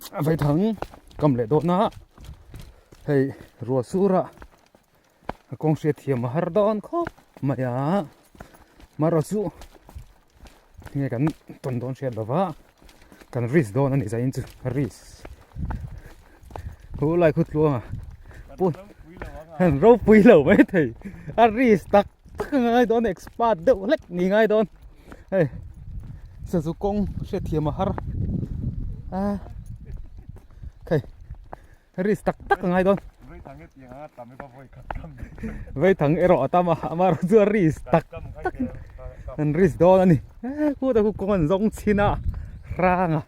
Vaithang kam leh dawn a hei ruah sur a a kawng hriat thiam a har dawn khawp mai a marawh chu nge kan tawn dawn hriat lo va kan risk dawn a ni zai in chu risk hu lai khu tluang a pu han ropui lo mai thei a risk tak tak a ngai dawn expert deuh hlek ni ngai dawn hei sazu kawng hriat thiam a har a hei risk tak tak a ngai dawn vaithang erawh a tam a amaherawh chu a risk tak tak an risk dawn a ni khu ta khu kawng an zawng chhin a hrang a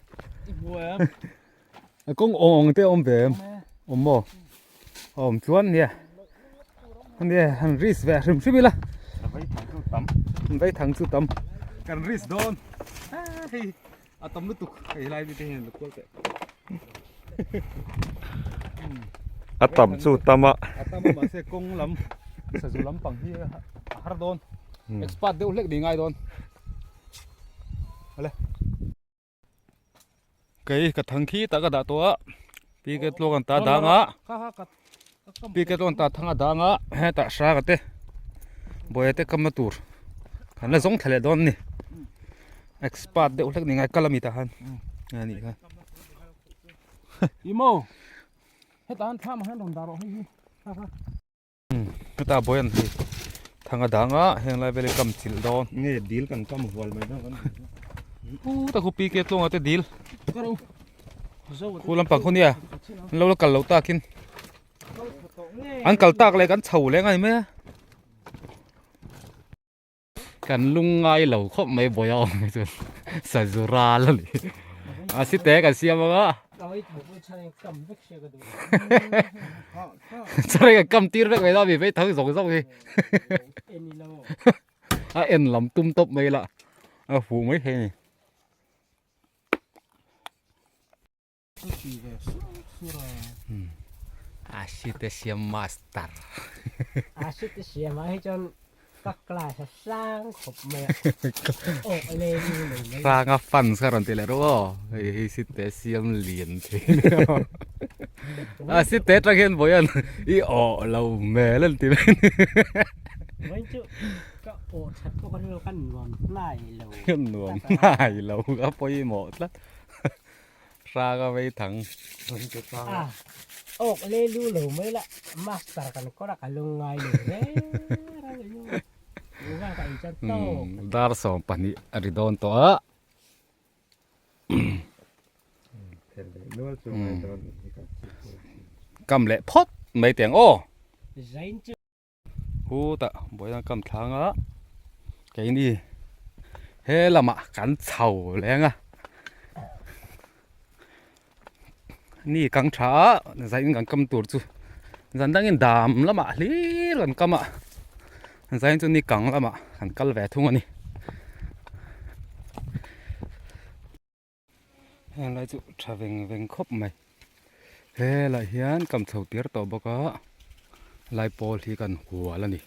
a kawng awng te a awm ve em awm maw a awm chuan nia ania han risk ve hrim hrim ila vaithang chu tam kan risk dawn hei a tam lutuk hei lai mi te hian kual teh a tam chu tam a a tam a mahse kawng lam sazu lampang hi a har dawn expert deuh hlek ni ngai dawn ale kei ka thang khi tak a dah tawh a pi ke tluang an ta dang a pi ke tluang ta thang a dang a hetah hrang a te buai te kam na tur kan la zawng thla leh dawn a ni expert deuh hlek ni ngai kal ami tah khan a nih kha imo hetah han thlam ah hian rawn dah rawh hei hi kha kha Heta bawi an hei thang a dang a heng lai vel hi kam chilh dawn. Nge dil kan kam hual mai dawn kan Pu ta khu PK tluanga te dil. Khu lampang khu nia an lo la kal lo takin an kal tak leh kan chho leh ngai mai a. Kan lungngai lo khawp mai bawi a awm hi chuan sazu ral a ni a si te kan siam ang a chaw kan kam tir vek mai a mi vei thang zawng zawng hi a en lam tum tawp mai la a fuh mai thei a ni. A si te siam master. A si te siam ah hi chuan ka class a sang khawp mai a. Awk le nu nei mai. Sang a fans kha rawn ti leh rawh aw. Hei hi si te siam lian thei. A si te tang hian vawiin i awh lo hmel an ti mai a ni. Vawiin chu ka awh that pawh ka hrelo ka nuam hnai lo. Ka nuam hnai lo ka pawimawh tlat. Hrang a vei thang. A awk le lu lo mai la master kan kawr a ka lungngai lo reng reng inu unga ka in chan tawk. Dar 12 a ri dawn tawh a. Kam leh phawt mai teh ang aw. Zain chu. Hutah buaina kam thlang a keini he lamah kan chho leng a ni kang tha a zaiin kan kam tur chu zan dangin dam lamah hlir kan kam a zaiin chu ni kang lamah kan kal ve thung a ni. Heng lai chu tha veng veng khawp mai helai hian kam chho tir tawh bawk a lai pawl hi kan hual a ni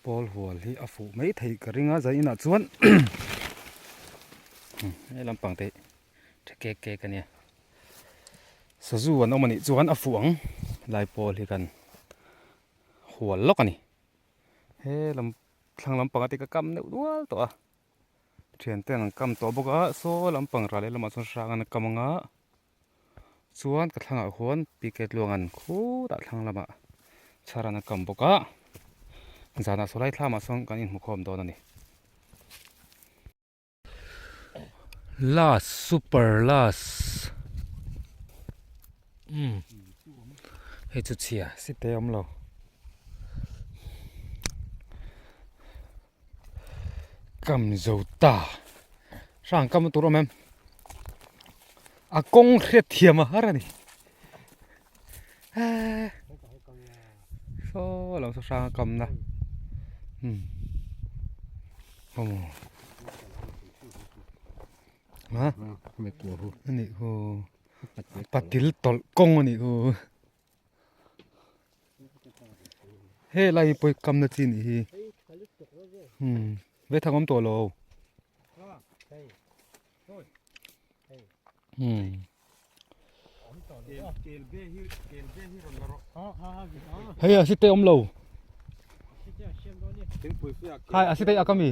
pawl hual hi a fuh mai theih ka ring a zan inah chuan he lampang te hi tha kek kek a nia sazu an awm a nih chuan a fuh ang lai pawl hi kan hual lawk a ni he lam thlang lampang a te ka kam deuh nual tawh a. Thian ten an kam tawh bawk a saw lampang ral lehlamah chuan hrang an kam ang a chuan ka thlangah khuan PK tluang an khutah thlang lamah chhar an kam bawk a zanah sawlai thlamah sawn kan inhmukhawm dawn a ni. Last super last umm hei chu chhia si te awm lo. Kam zo ta hrang kam tur awm em a kawng hriat thiam a har a ni saw lam saw hrang a kam na umm aw ha ani hu patil tawlh kawng a nih hu. He lai hi pawi kamna chi nih hi umm ve thang awm tawh lo umm. Hei a site awm lo. Khai a site a ka mi.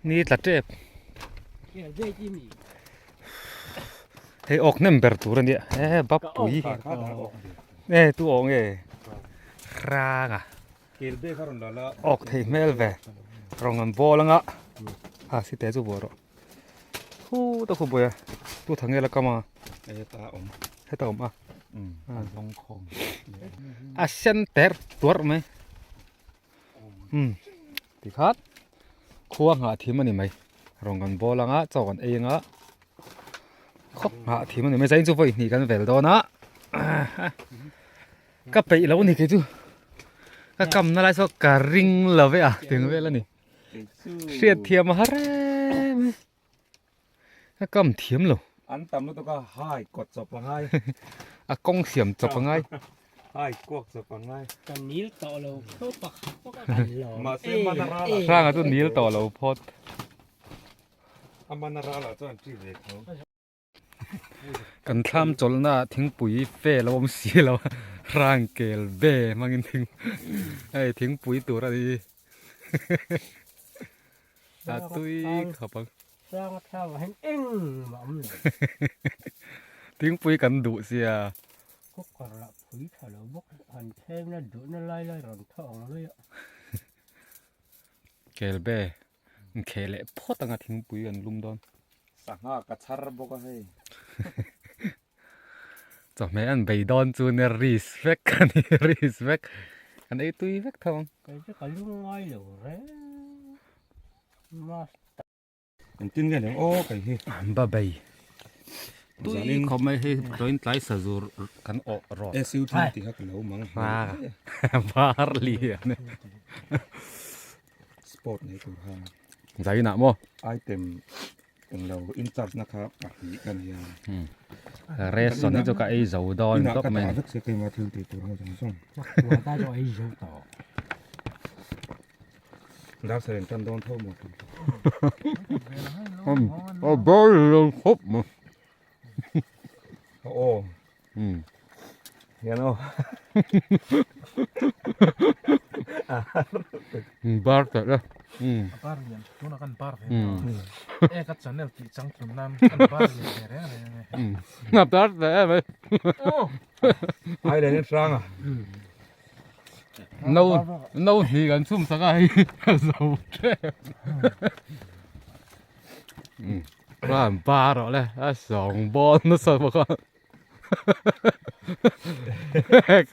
Ni tla tep. Hei awk hnem ber tur a nia he bap pui e tu awk nge rang a awk thei hmel ve rawng an bawl anga a si te chu buai rawh hu ta khu buai a tu thang nge la kam a heta awm a a sen ter tuarh mai. Umm tikhat khua nghah thim a ni mai rawn kan bawl anga chaw kan ei anga khawp nghah thim a ni mai zain chu vawi hnih kan vel dawn a ka peih lo a ni kei chu ka kam na lai saw ka ring lo ve a teng vel a ni hriat thiam a har em em. A kam thiam lo. An tam lutuk a hai kawt chawp a ngai. A kawng siam chawp a ngai. Hai kuak chawp a ngai. Ka nil tawh lo phawt pakhat pawh ka kan lo. Mahse mana ral ah. Hranga chu nil tawh lo phawt. A mana ral ah chuan ṭi ve tho. Kan thlam chawlhna ah thingpui fel a awm si lo a, hrang kel ve hmangin thing hei thingpui tur a ni. A tui khawp ang. Sang a thlau ah hian engmah awm lo. Thingpui kan duh sia. Cooker lah phui tha lo bawk han thleng na duhna lai lai rawn thaw ang mai a. Kelbe Inkheh leh phawt anga thingpui an lum dawn. Sangha ka chhar bawk a hei. Chawhmeh an bei dawn chu nia ris vek a ni ris vek an ei tui vek tho ang. Kei chu ka lung ngai lo reng master. Engtin nge leng aw kei hi. Ba bei. Tui khawp mai hei join tlai sazur kan awh rawt. SU thil tih kha ka lo mang hle. Var lian e. Sport nei tur khan. Zainah maw? Item englo in charge na kha pahnih ka nia. Ration hi chu ka ei zo dawn tawp mai. Inah ka dah vek se keimah thil tih tur ho zawng zawng. Ka chu ei zo tawh. Dar sareng tan dawn tho maw? A bar lo khawp mai. Aw. Hian aw. Bar ta la. A bar lian tuna kan bar ve e ka channel tih chang tlum nan kan bar lian ve reng reng e. Na bar ta e mai. Ai le ni hrang a. No no hni kan chhum sak a hei zo tep. Ran bar rawh le a sawng bawn nasa bawk a.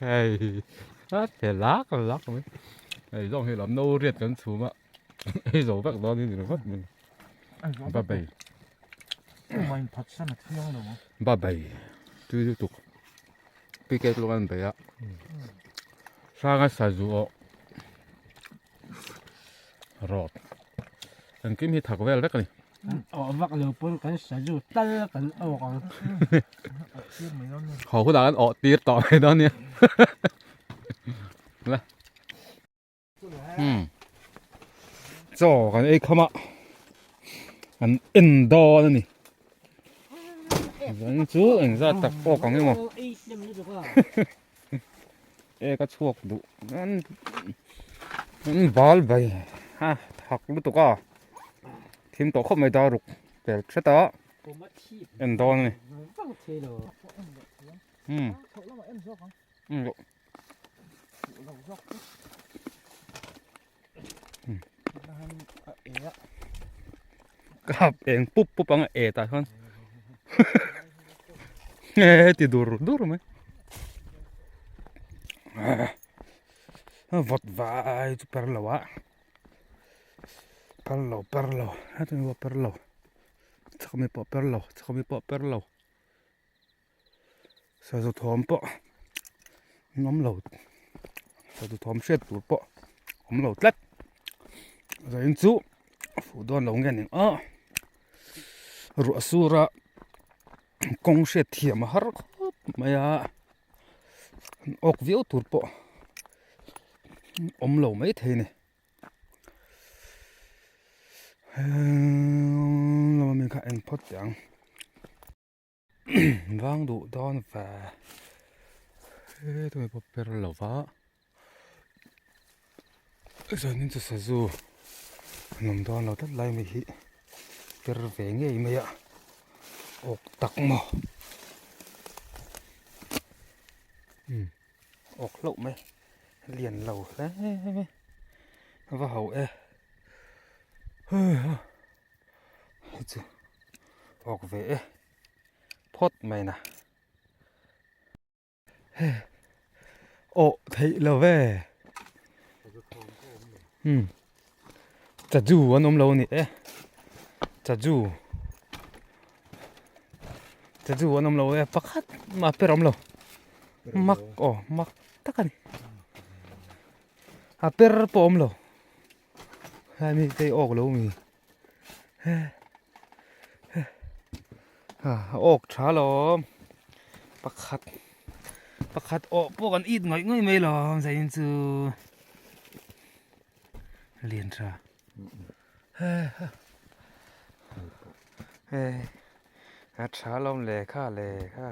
Hei a che lak lak mai. Hei zawng hi lam no riat kan chhum a hei zo vek dawn hi ni ringawt mai. Ba bei. Ba bei tui lutuk. PK tluk an bei a. Hranga sazu aw rawt. Engkim hi thak vel vek a ni. Kan awh vak lo pawn kan sazu tal kan awk ang. Haw hunah kan awh tir tawh mai dawn nia. La. Chaw kan ei kham a. An en dawn a ni. Zan chu engzat tak awk ang emaw. E ka chhuak duh an an bal bai a thak lutuk a thim tawh khawp mai dar ruk pel hret a en dawn a ni umm Kap eng pup pup ang e tah chuan he ti dur dur mai vawt vai chu per lo a per lo per lo heti pawh per lo chak mi pawh per lo chak mi pawh per lo sazu thawm pawh an awm lo sazu thawm hriat tur pawh awm lo tlat zain chu a fuh dawn lo nge ning a ruah sur a kawng hriat thiam a har khawp mai a an awk viau tur pawh awm lo maithei a ni. En phawt teh ang. Vang duh dawn ve. He tunge pawh per lo va. Zanin chu sazu an awm dawn lo tlat lai mai hi per ve ngei mai a awk tak maw. Awk hlauh mai lian lo hle mai va ho e. Hei chu awk ve e phawt mai na he awh theih lo ve umm chaju an awm lo a ni e chaju chaju an awm lo e pakhat mah ber a awm lo mak aw mak tak a ni a per pawh a awm lo. Helai mi te awk lo mi he he a awk tha lawm pakhat pakhat awh pawh kan it ngawih ngawih mai lawm zain chu lian tha he he he a tha lawm le kha le kha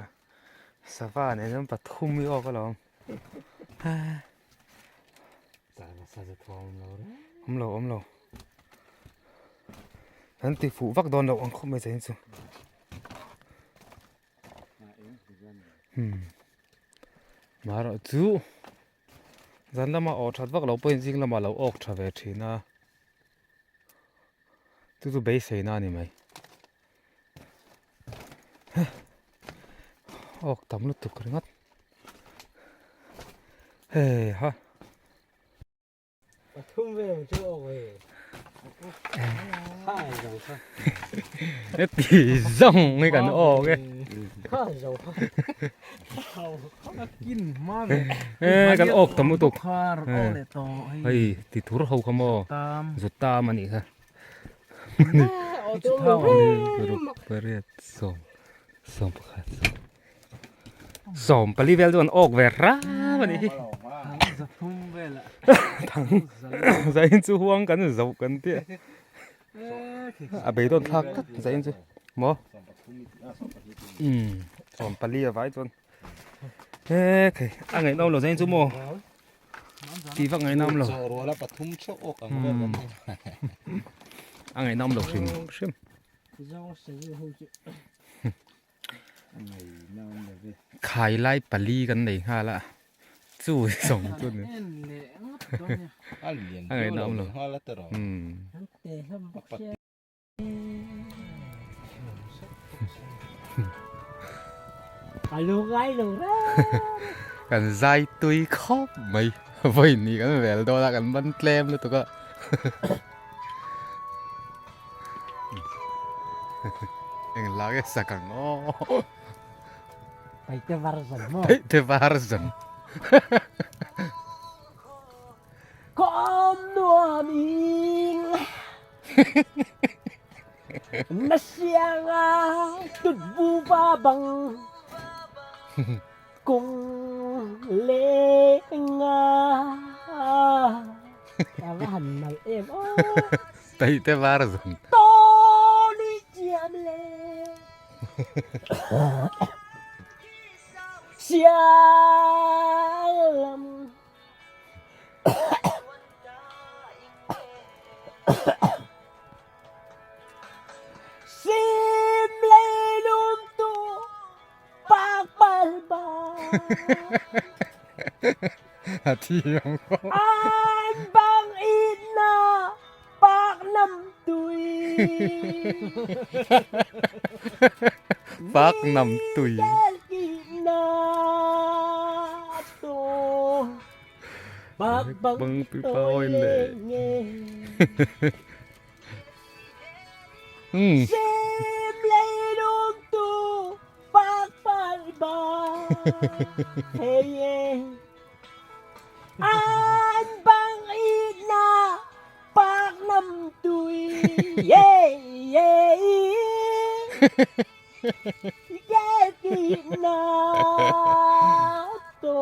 sava nen hian pathum hi awk alawm he. Awm lo awm lo an ti fuh vak dawn loh ang khawp mai chei chu hmm marawh chu zan lama awh that vak loh pawhin zing lamah lo awk tha ve thin a chu chu beisei na a ni mai awk tam lutuk ringawt hei ha Pathum vel chu awk ve khai zo kha ti zawng hi kan awk e khai zo kha kin hma ve e kan awk tam lutuk khar aw leh tawh hei ti thur ho kha maw zut tam anih kha Pariat sawm sawm pakhat sawm pali vel chu an awk ve ram a nih hi thang zain chu huang kan zoh kan tih a beidawn thlak tlat zain chu maw umm sawm pali a vai chuan he thei a ngaihnawm lo zain chu maw. Tih vak ngaih nam lo. Chaw ruala pathum theuh awk ang vel kan ni. A ngaih nam lo hrim hrim. Khai lai pali kan nei nghal a. Chu zawng chu ni. A lian A ngaih nam lo. nghal a tawrh. Kan zai tui khawp mai vawi ni kan vel dawn a kan man tlem lutuk a eng lak e sak ang aw Paite version maw Paite version Kawm nuam in Na sianga tut bu va bang Kung le nga Ta va han nalh em aw Paite version Tawni chiam le Siang lam Sim leilung tu pak bal ba A thiam khawp. An bang in na pak nam tui. Pak nam tui. Bang tui pawi le. Hmm. An bang in na pak nam tui yeah yeah na to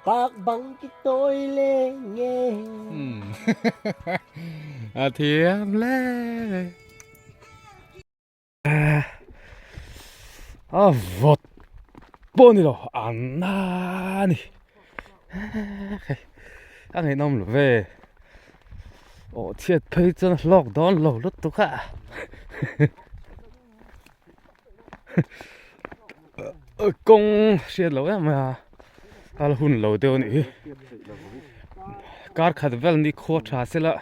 pak bang ki toi le nge A thiam le. A vawt pawh a ni lo a na a ni a ngaihnawm lo ve aw chhiat phei chuan a hlawk dawn lo lutuk a kawng hriat loh em mai a kal hun lo deuh a nih hi kar khat vel ni khua tha sela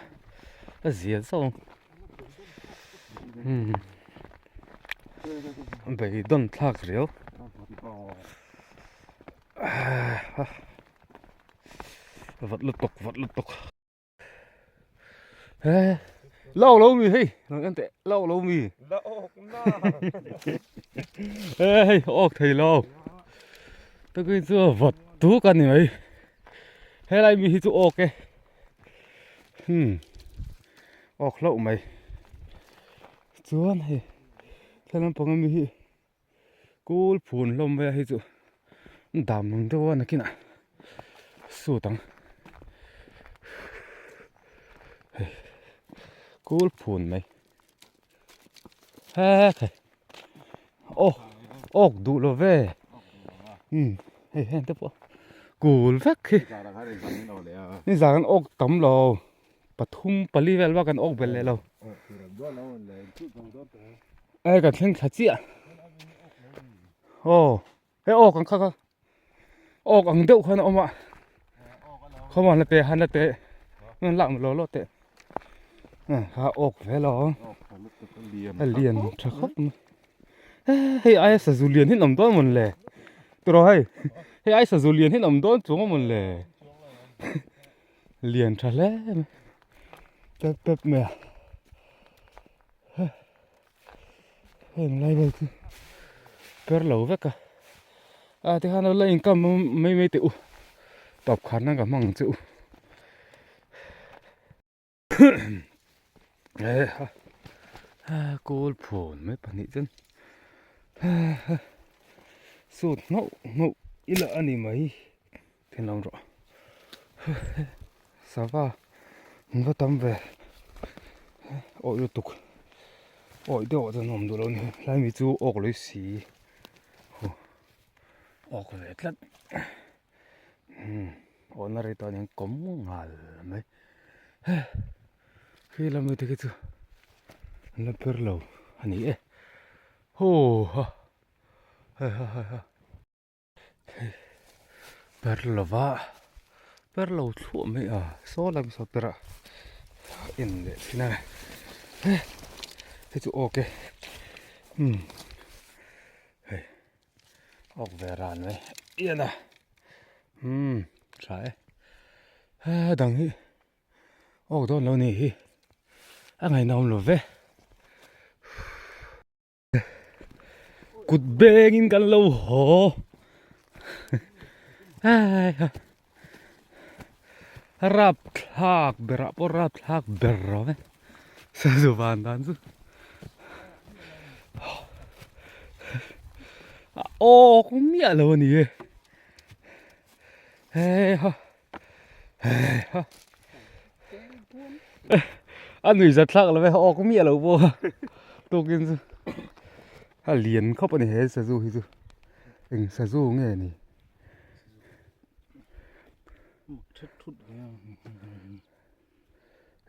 a zia zawk ang. Beidawn thlak riau vat lutuk vat lutuk he lau lo mi hei nang en teh lau lo mi he hei awk thei lo tukin chu vat tuk a ni mai helai mi hi chu awk e hmm awk hlauh mai chuan hei thla lampang ami hi kul phun hlawm mai a hei chu dam ang deuh a nakinah sut ang hei kul phun mai he aw awk duh lo ve umm hei heng te pawh kul vek hi ni zan an awk tam lo pathum pali vel bak an awk belh leh lo e kan thleng thla chiah aw he awk ang kha kha awk ang deuh khan a awm a khawm han la teh han la teh an lak lo lo teh ha awk ve lo a lian tha khawp mai hei aia sazu lian hi an awm dawn mawn le tiraw hei hei aia sazu lian hi an awm dawn chuang a mawn le lian tha hle mai pep pep mai a heng lai vel chu per lo vek a ah tikhan lo la inkam mai mai teh u tawp khan nan ka hmang ang che u kawl phun mai pahnih chuan sut nghauh nghauh ila a ni mai thinlawm rawh sava an va tam ve awih lutuk awih deuh ah chuan awm duh lo a ni helai mi chu awk lawih si awk ve tlat awhna rei tawh a ni ang kawm nghal mai khi lam te khi chu an la ber lo a ni e haw ha ha ha ha. Per lova per lo thluah mai a saw lam saw per ah en leh thin a hei chu awk e umm hei awk ve ran mai ian a umm tha e he dang hi awk dawn lo ni hi a ngaihnawm lo ve. Kut bengin kan lo haw rap thlak berah pawh rap thlak ber rawh e sazu van dan chu a awk miah lo a ni e heiha heiha a nui zat thlak lo ve awk miah lo pawh tukin chu a lian khawp a ni he sazu hi chu eng sazu nge ni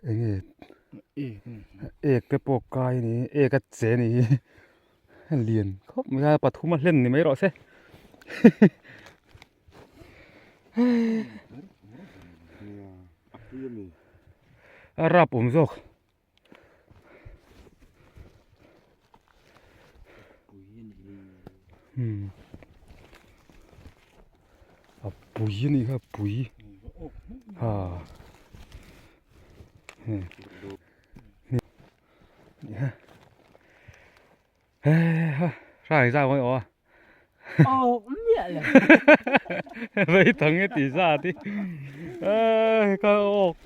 enge ek te pawh kai a ni ek a che a ni hi a lian khawp mai a pathum a hlen ni mai rawh se. A rap awm zawk. A pui a nih kha a pui ha Hrai zau mai aw a. Aw miah lo. Vei thang e ti za ti. Ê ka awk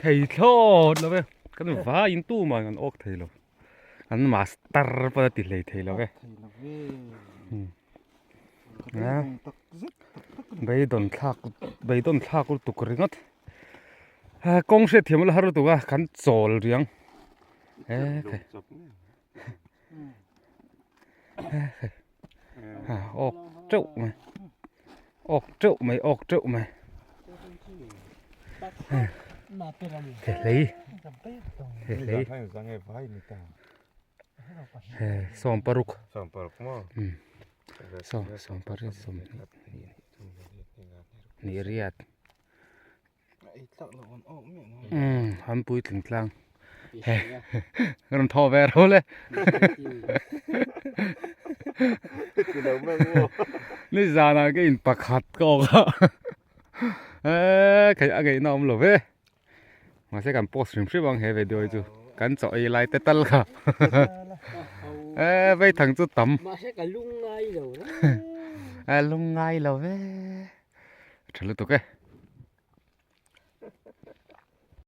thei thlawt lo ve. Kan va in tu man kan awk thei lo. Kan master pawh a ti hlei thei lo ve. Beidawn thlak beidawn thlak lutuk ringawt. Kawng hriatthiam la har lutuk a kan chawl riang. Ê. Awk teuh mai awk teuh mai awk teuh mai hlei hlei sawm paruk sawm sawm pariat sawm hnih riat umm an puitling tlang he rawn thaw ve ro le ni zanah ka in pakhat ka awk a eee a ngaihna awm lo ve mahse kan post hrim hrim ang he video hi chu kan chaw ei lai te tal kha eee vei thang chu tam mahse ka lungngai lo e lungngai lo ve tha lutuk e.